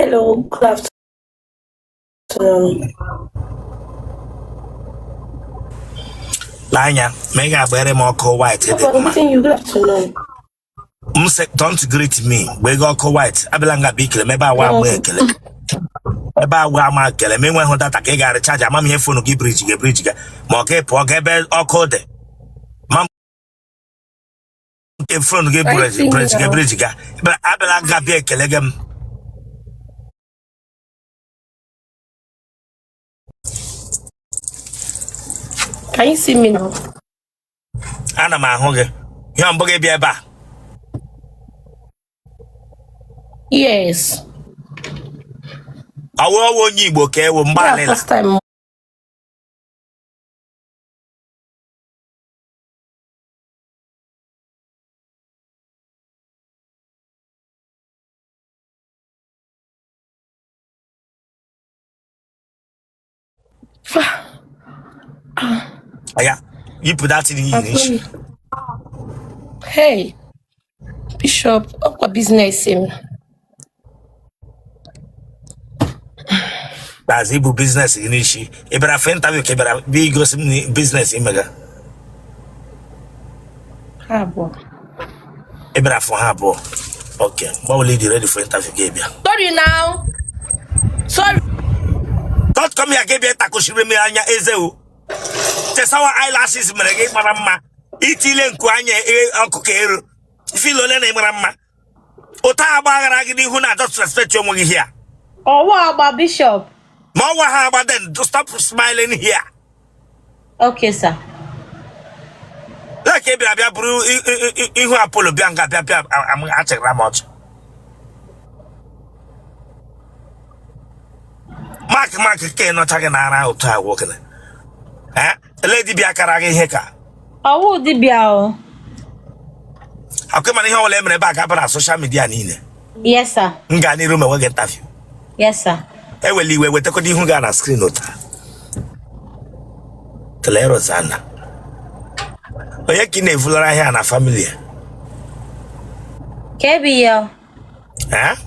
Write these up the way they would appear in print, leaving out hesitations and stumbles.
Hello, good afternoon. Lee anya ma ị ga-agbere m ọkụ white dị I'm mma. greeting you. Good afternoon. M sị don't greet me, gbege ọkụ white. Abịala nga bụ ikele m ebe awa agba ekele. Ebe awa ama ekele ma enweghị data ka ị ga-recharge ama m ihe phone gị bridge ga bridge ga ma ọ ga pụọ ga ebe ọkụ dị. Ma nke phone gị Are you bridge seeing me bridge ga now? bridge ga. Abịala nga bịa ekele gị m. Can you see me now? Ana m ahụ gị. Ihe mbụ gị bịa ebe a. Yes. Ọwụ ọwụ onye Igbo ka ewu Yeah, mgbalịla. first time. Ya yipụ that thing i yi n'isi. Hey, Bishop, ọkwa business m. That's i bu business gị n'isi. Ị bịara for interview ka ị bịara bịa igosi m business i mega. Ha abụọ. Ị bịara for ha abụọ. Okay, mgbe ọbụla ị dị ready for interview gị bịa. Sorry now. Sorry. Don't come here gị bịa takụchiri m anya eze o. Chesawa eyelashes mere gị mara mma. Itile nku anya ọkụkọ eru. Feel ole na ị mara mma. Ụta agbaghara gị n'ihu na just respect onwe gị here. Ọwụ agba, Bishop. Ma ọwa ha agba then stop smiling here. Okay, sir. Like ị bịara bịa buru ihu Apollo bịa nga bịa bịa achịra m ọchị. Mark mark ka ị nọcha gị n'ara otu a nwoke. Eh? Ele dibịa kara gị ihe ka. Ọwụ dibịa o. Akwa mana ihe ọbụla e mere ebe a ga-aba na social media niile. Yes, sir. M gaa n'iru ma enweghị interview. Yes, sir. Ewela iwe wetakọta ihu gị na screen ụta. Tele Rosanna. Onye ka ị na-evulara ahịa na family ya? Ka ebe ya. Eh?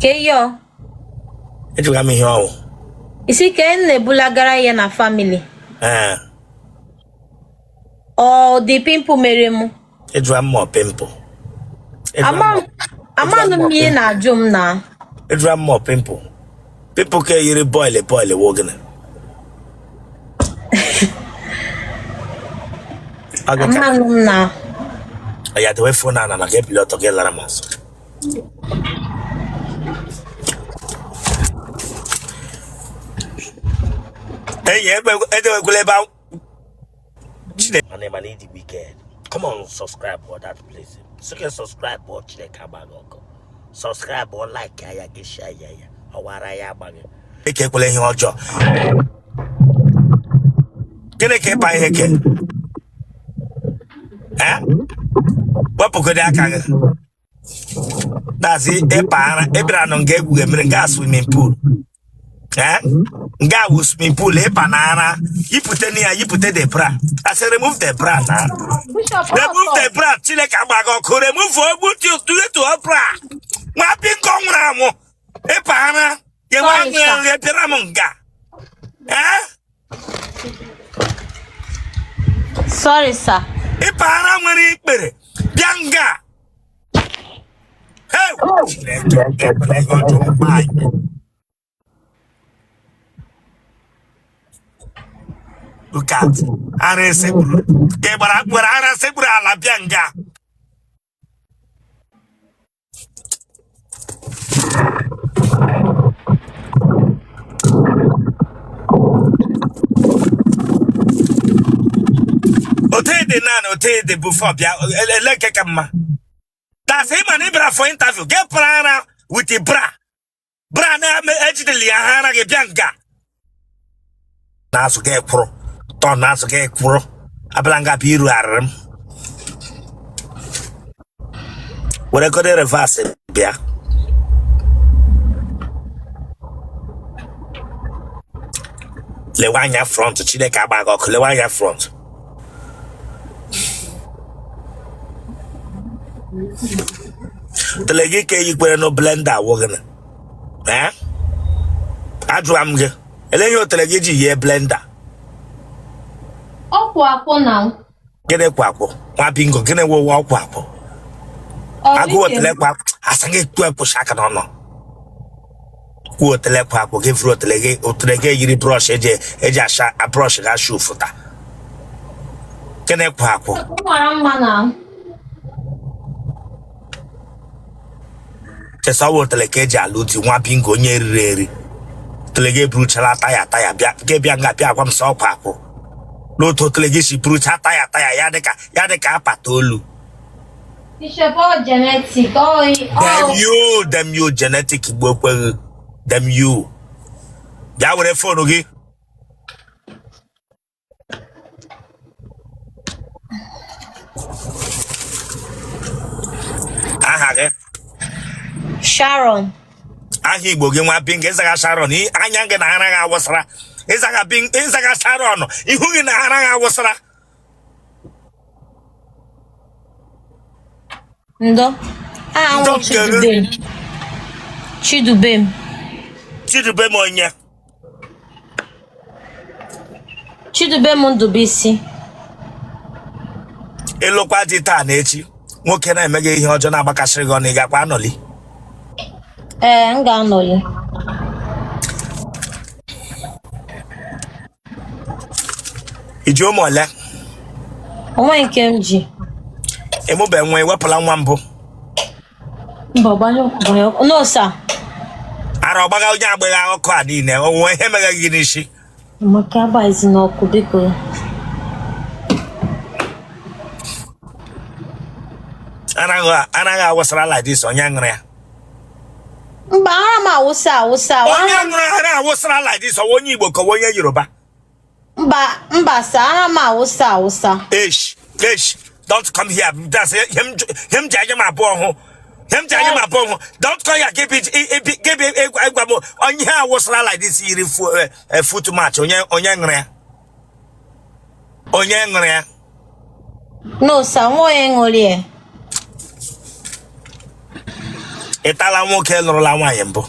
Ka iyo. Ejikwa m ihe ọwụ. Isi ka m na-ebulagara ya na family. Ee. Ọ dị pimple mere m. Ejụra m ma pimple. Amanụ m ihe na-ajụ m na. Ejụra m ma pimple. Pimple ka yiri boil boil wụ gịnị? Amanụ m na. Ya dewe phone ana na gị ebili ọtọ gị lara m azụ. Enyi edewekwala ebe Chineke mana mana ị dị wicked. Come on, subscribe for that place. Sị subscribe or Chineke agba gị ọkụ. Subscribe or like ya gị share ya ya. Ọwara ya agba gị. Eke ekwela ihe ọjọọ. Gịnị ka ịpa ihe ke? Eh? Wepụgodi aka gị. That's ịpa ara ị bịara nọ nga egwughị mmiri nga swimming pool. Eh? Nga wụ swimming pool ịpa na ara yipụte na ya yipụte the bra. I say remove the bra na. Remove the bra Chineke agba gị ọkụ remove ogbu to bra. Nwa biko nwụrụ anwụ ịpa ara ya nwa nwere ya bịara m nga. Eh? Sorry, sir. Ịpa ara nwere ikpere bịa nga. Hey! Chineke ekwela ihe ọjọọ gbaa anyị. Look at ara esekpuru ka ị gbara were ara sekpuru ala bịa nga. Otu ị dị naanị otu ị dị before bịa ele nke ka mma. That's him and ị bịara for interview. Get para ara with the bra. Bra na-ejideli ya ha ara gị bịa nga. N'azụ gị kwụrụ. Tọ n'azụ gị kwụrụ. Abịala nga bụ iru arịrị m. Were gode reverse bịa. Lewe anya front Chineke agba gị ọkụ lewe anya front. Tele gị ka eyikwere no blender awụ gị na. Ee, ajụwa m gị, ele ihe otele gị ji yie blender? Ọ kwụ akwụ na. Gịnị kwụ akwụ, nwa bingo? Gịnị wụ ụwa ọkwụ akwụ? Agụ otele kwụ akwụ, asa gị kwu ekwụcha aka n'ọnụ. Kwuo otele kwụ akwụ gị vụrụ otele gị, otele gị yiri brush eji asha brush ga asha ụfụta. Gịnị kwụ akwụ? Mara mma na. Chesa ọwụ otele ka eji alụ di, nwa bingo, onye riri eri. Otele gị eburuchala taya taya bịa gị bịa nga bịa gwa m sọ ọkwụ akwụ. N'otu otele gị si burucha taya taya ya dịka ya dịka apata olu. Bishop, all genetic, all Damn you, damn you, genetic igbo ekweghị. Damn you. Bịa were phone gị. Aha gị? Sharon. Aha Igbo gị, nwa bingo? Ịzaga Sharon, anya gị na ara gị awụsara. Ịzaga bin, ịzaga Sharon, ihu gị na ara gị awụsara. Ndo. Aha m Ndo wụ nke gị. Chidubem. Chidubem. Chidubem onye? Chidubem Ndubuisi. Ịlụkwa di taa na echi, nwoke na-eme gị ihe ọjọọ na-agbakasịrị gị ọnụ, ị gakwa anọli? Ee, m ga-anọli. I ji ụmụ ole? Onwe nke m ji. Ịmụbe nwa, ewepụla nwa mbụ? Mba, gbanye ọkụ, gbanye ọkụ. No, sir. Ara ọgbaga onye agbagha ọkụ a niile, onwe ihe meghe gị n'isi? Maka agbaghịzi n'ọkụ, biko. Anaghị awụsara like this, onye ṅụrụ ya? Mba, ara m awụsa awụsa. Onye ṅụrụ ara awụsara like this, ọwa onye Igbo ka ọwa onye Yoruba? Mba, mba, sir, ara m awụsa awụsa. Esh, esh, don't come here. That's ihe m ji anya m abụọ hụ. Ihe m ji anya m abụọ hụ. Don't come here. Give ịgwa m onye ihe awụsara like this yiri foot match, onye ṅụrụ ya? Onye ṅụrụ ya? No, sir, nwa onye ṅụrụ ya. Ị tala nwoke lụrụla nwaanyị mbụ?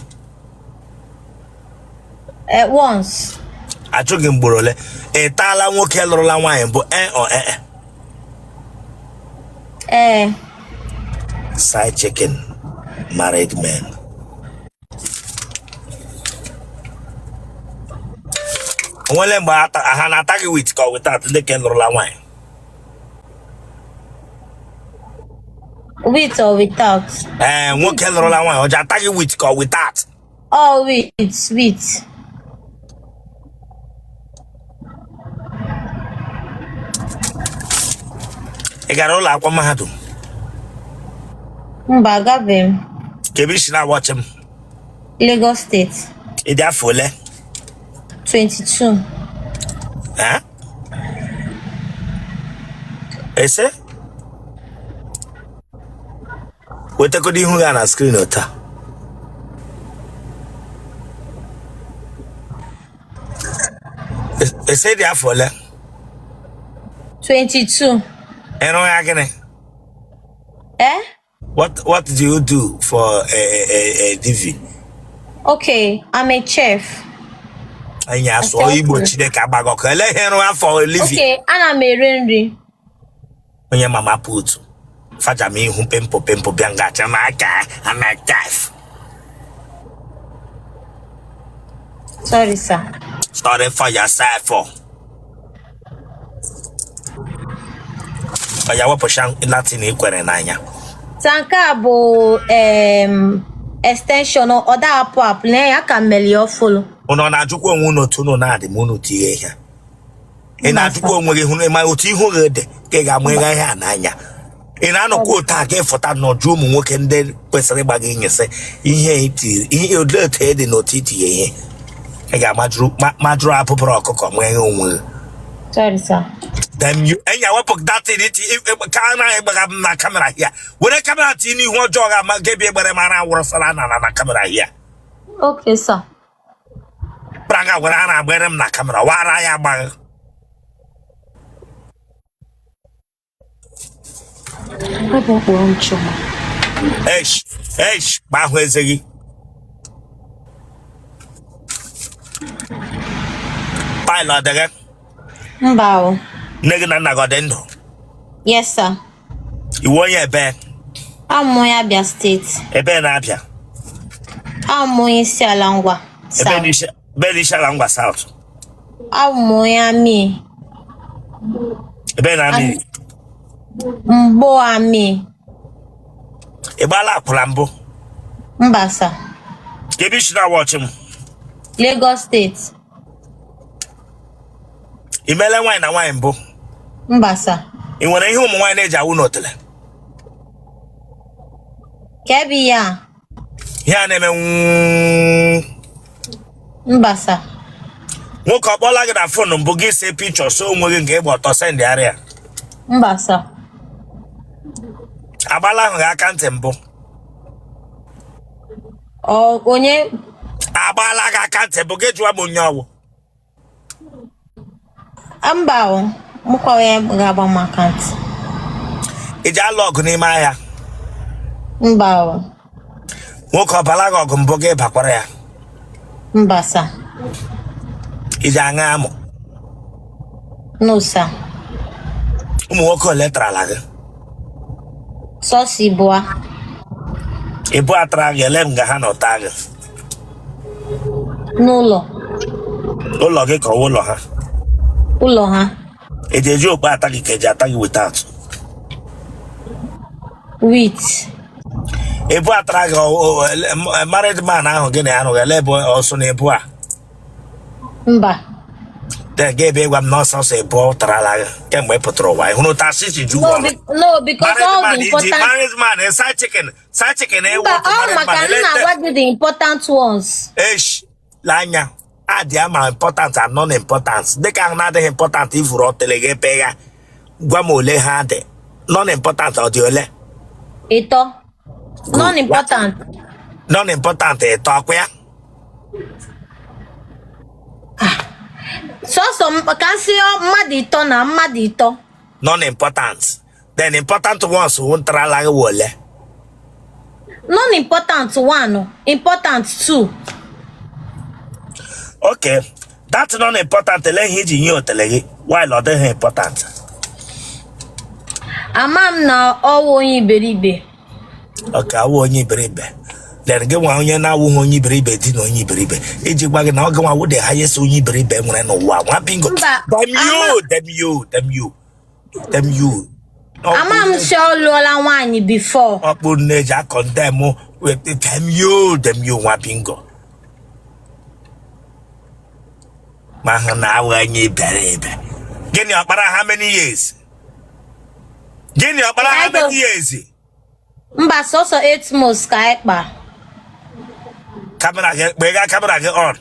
Once. Ajụghị m ugboro ole. Ị tala nwoke lụrụla nwaanyị mbụ, e ọ e? Ee. Side chicken, married men. Onwele mgbe ha na-ata gị with ka without ndị ke lụrụla nwaanyị? With or without? Ee, nwoke lụrụla nwaanyị, ọ ji ata gị with ka without? Oh, with. Ị gara ụlọ akwụkwọ mahadum? Mba, agabeghị m. Ka ebe isi na-awatch m? Lagos State. Ị dị afọ ole? 22. Eh? Ese wetagodo ihu gị na screen taa. Ese dị afọ ole? 22. Ịrụ ya gịnị? Eh? What do you do for a living? Okay, I'm a chef. Anyị asụọ Igbo, Chineke agbaghị ọkụ. Ele ihe ịrụ ya for a living? Okay, ana m ere nri. Onye mama put faja m ihu pimple pimple bịa ngacha m aka I'm a chef. Sorry, sir. Sorry for yourself. Ọ ya wepụcha Latin ikwere n'anya. Sa nke a bụ extension, ọ da apụ apụ na ya ka mmeli ọfụlụ. Unu ọ na-ajụkwa onwe unu otu unu na-adị ma unu tinye ihe? Ị na-ajụkwa onwe gị hụrụ ma otu ihu gị dị ka ị ga-ama ịga ihe a n'anya. Ị na-anọkwa otu a ka ịfụta nọjụ ụmụ nwoke ndị kwesịrị ịgba gị nyesị ihe itiri ihe, olee otu ị dị na otu itinye ihe ị ga-amajụrụ majụrụ abụbụrụ ọkụkọ nwee onwe gị. Sorry, sir. Then you enya wepụ datin iti ka a na-ịgbaga m na camera hia, were camera tinye n'ihu ọjọọ ga ama gị bịa egbere mara awụrụsara na camera hia. Okay, sir. Pranga were ara agbere m na camera wara ya agbaghị. Ebe ọ kpọrọ m Chioma. Eish, eish, gbahụ eze gị. Pile ọ dị gị? Mba o. Nne gị na nna gị ọ dị ndụ? Yes, sir. Ị wụ onye ebe? Awụ m onye Abia steeti. Ebe na Abia? Awụ m onye Isiala Ngwa Ebe South. Ebe n'Isiala Ngwa South? Awụ m onye Amii. Ebe na Amii? Mgbo Amii. Ị gbaala akwụla mbụ? Mba, sir. Ka ebe i si na-awatch m? Lagos steeti. Ị meela nwaanyị na nwaanyị mbụ? Mba, sir. Ị nwere ihe ụmụ nwaanyị na-eji awụ n'otele? Ka ebe ihe a? Ihe a na-eme nwuu. Mba, sir. Nwoke ọ kpọọla gị na phone mbụ, gị see picture so onwe gị nke ị gba ọtọ sendịara ya? Mba, sir. Agbala ahụ gị aka ntị mbụ? Ọ onye? Agbala gị aka ntị mbụ, gị jụọ m onye ọ wụ. Mba o, mụkwa onye ga-agba m aka ntị. Ị ji alụ ọgụ n'ime ahịa? Mba o. Nwoke ọ bala gị ọgụ mbụ, gị bakwara ya? Mba, sir. Ị ji aṅa amụ? No, sir. Ụmụ nwoke ole tarala gị? Sọsọ ịbụa. Ịbụa tara gị, ele nga ha nọ taa gị? N'ụlọ. Ụlọ gị ka ọ wụ ụlọ ha? Ụlọ ha. Eji eji okpu ata gị ka eji ata gị without? With. Ịbụa tara gị, married man ahụ gị na ya rụghị, ele ebe ọsọ na ịbụa? Mba. Then gị ebe ịgwa m na ọ sọsọ ịbụọ tarala gị kemgbe ị pụtara ụwa, ị hụrụ otu asị si ju No, ụwa? no, because Married all man the iji important married man side chicken, side chicken ewu. Mba, Otu ọ married maka man m na-agwa gị the important ones. Esh, lee anya, adị ama important and non important. Dịka ahụ na-adịghị important ivuru otele gị ebe ya, gwa m ole ha dị. Non important ọ dị ole? Ịtọ. Non important. Non important ịtọ, ọkwa ya? Sọsọ ka m sị mmadụ ịtọ na mmadụ ịtọ. Non important. Then important ones wụ ntarala gị wụ ole? Non important one, important two. Okay, that non important, ele ihe iji nye otele gị while ọ dịghị important? Ama m na ọ wụ onye iberibe. Okay, awụ onye iberibe. Then gị nwa onye na-awụghị onye iberibe di na onye iberibe, iji gwa gị na ọ gị nwa wụ the highest onye iberibe nwere n'ụwa, nwa bingo. Mba, Damn ama you, damn you, damn you, damn you. Ama m si ọ lụọla nwaanyị before. Ọkpụ na-eji acondemn. Damn you, damn you, nwa bingo. Ma hụ na awụ onye iberibe. Gịnị ọkpara how many years? Gịnị ọkpara how many years? Mba, sọsọ 8 months ka anyị kpa. Camera gị, kpega camera gị on.